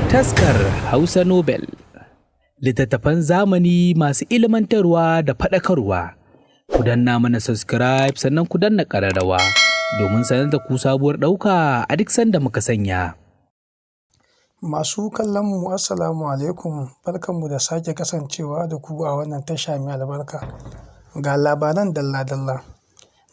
Taskar Hausa Nobel, littattafan zamani masu ilmantarwa da faɗakarwa. Ku danna mana subscribe, sannan ku danna ƙararrawa domin sanar da ku sabuwar ɗauka a duk sanda muka sanya. Masu kallon mu, Assalamu alaikum, barkanmu da sake kasancewa da ku a wannan tasha mai albarka. Ga labaran dalla-dalla.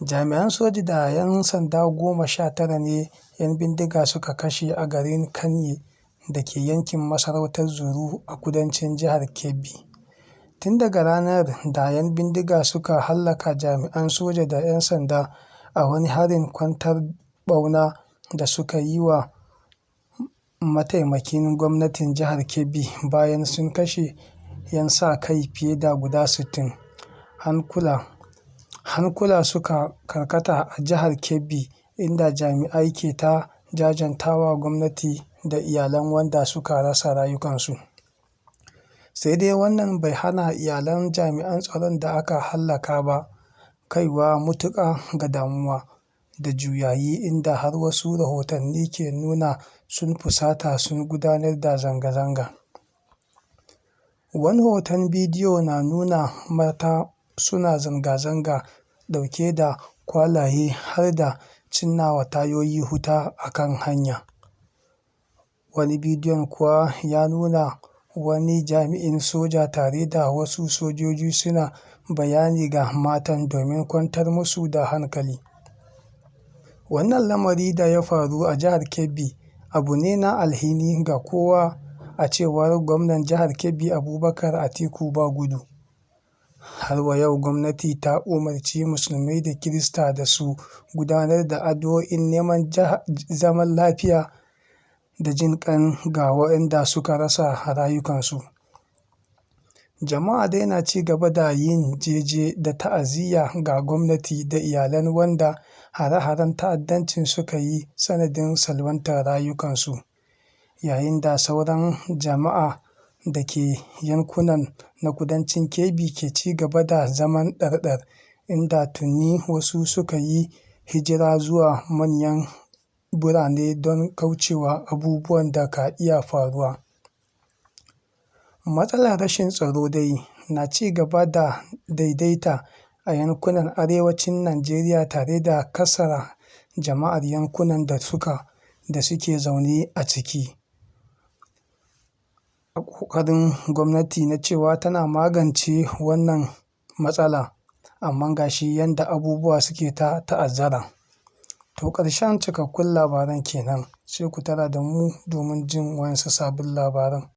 Jami'an soji da 'yan sanda 19 ne 'yan bindiga suka kashe a garin Kanye da ke yankin masarautar Zuru a kudancin jihar Kebbi. Tun daga ranar da 'yan bindiga suka hallaka jami'an soja da 'yan sanda a wani harin kwantar ɓauna da suka yi wa mataimakin gwamnan jihar Kebbi bayan sun kashe 'yan sa-kai fiye da guda 60, hankula suka karkata a jihar Kebbi, inda jama'a ke ta jajantawa gwamnati da iyalan wanda suka rasa rayukansu. Sai dai wannan bai hana iyalan jami'an tsaron da aka hallaka ba kaiwa matuƙa ga damuwa da juyayi, inda har wasu rahotanni ke nuna sun fusata sun gudanar da zanga-zanga. Wani hoton bidiyo na nuna mata suna zanga-zanga ɗauke da kwalaye har da cinnawa tayoyi wuta a kan hanya. Wani bidiyon kuwa ya nuna wani jami'in soja tare da wasu sojoji suna bayani ga matan domin kwantar musu da hankali. Wannan lamari da ya faru a jihar Kebbi abu ne na alhini ga kowa, a cewar gwamnan jihar Kebbi, Abubakar Atiku Bagudu. Har wa yau, gwamnati ta umarci Musulmai da Kirista da su gudanar da addu'o'in neman zaman lafiya da jin ƙai ga waɗanda suka rasa rayukansu. Jama'a dai na ci gaba da yin jaje da ta'aziyya ga gwamnati da iyalan wanda hare-haren ta'addancin suka yi sanadin salwantar rayukansu, yayin da sauran jama'a da ke yankunan na kudancin Kebbi ke ci gaba da zaman ɗarɗar, inda tuni wasu suka yi hijira zuwa manyan birane don kaucewa abubuwan da ka iya faruwa. Matsalar rashin tsaro dai na ci gaba da daidaita a yankunan arewacin Najeriya tare da kassara jama'ar yankunan da suke zaune a ciki. A ƙoƙarin gwamnati na cewa tana magance wannan matsala, amma ga shi yadda abubuwa suke ta ta'azzara. To, ƙarshen cikakkun labaran kenan, sai ku tara da mu domin jin wasu sabbin labaran.